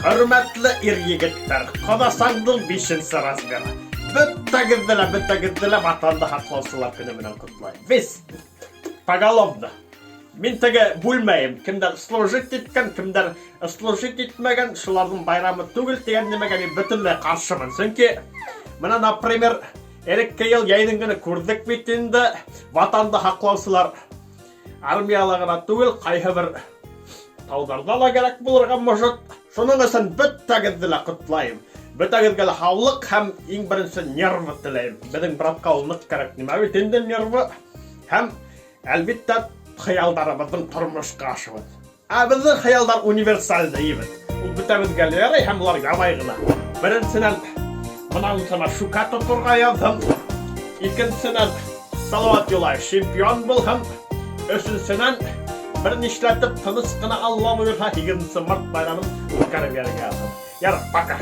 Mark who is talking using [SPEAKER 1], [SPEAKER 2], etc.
[SPEAKER 1] Хөрмәтле ир-егетләр, Ҡоҙасаңдың бишенсе размеры. Бөтәгеҙҙе лә, бөтәгеҙҙе лә Ватанды һаҡлаусылар көне менән ҡотлайым. Весь поголовно. Мин теге бүлмәйем, кемдәр служить иткән, кемдәр служить итмәгән, шуларҙың байрамы түгел тигән нәмәгә мин бөтөнләй ҡаршымын. Сөнки мына, например, элекке йыл йәйҙең генә күрҙек бит инде, Ватанды һаҡлаусылар Армияла ғына түгел, ҡайһы бер тауҙарҙа ла кәрәк булырға может. Шуның өсөн бөтәгеҙҙе лә ҡотлайым. Бөтәгеҙгә лә һаулыҡ һәм иң беренсе нервы теләйем. Беҙҙең братҡа ул ныҡ кәрәк нимә бит инде нервы. Һәм, әлбиттә, хыялдарыбыҙҙың тормошҡа ашыуын. Ә беҙҙең хыялдар универсальный бит. Ул бөтәбеҙгә лә ярай һәм улар ябай ғына. Беренсенән, мынауынсына шука тоторға яҙһын. Икенсенән, Салават Юлаев чемпион булһын. Өсөнсөнән, бер нишләтеп тыныс ҡына Алла бойорһа, 8 март байрамын үткәреп йөрергә яҙһын. Ярар, пока.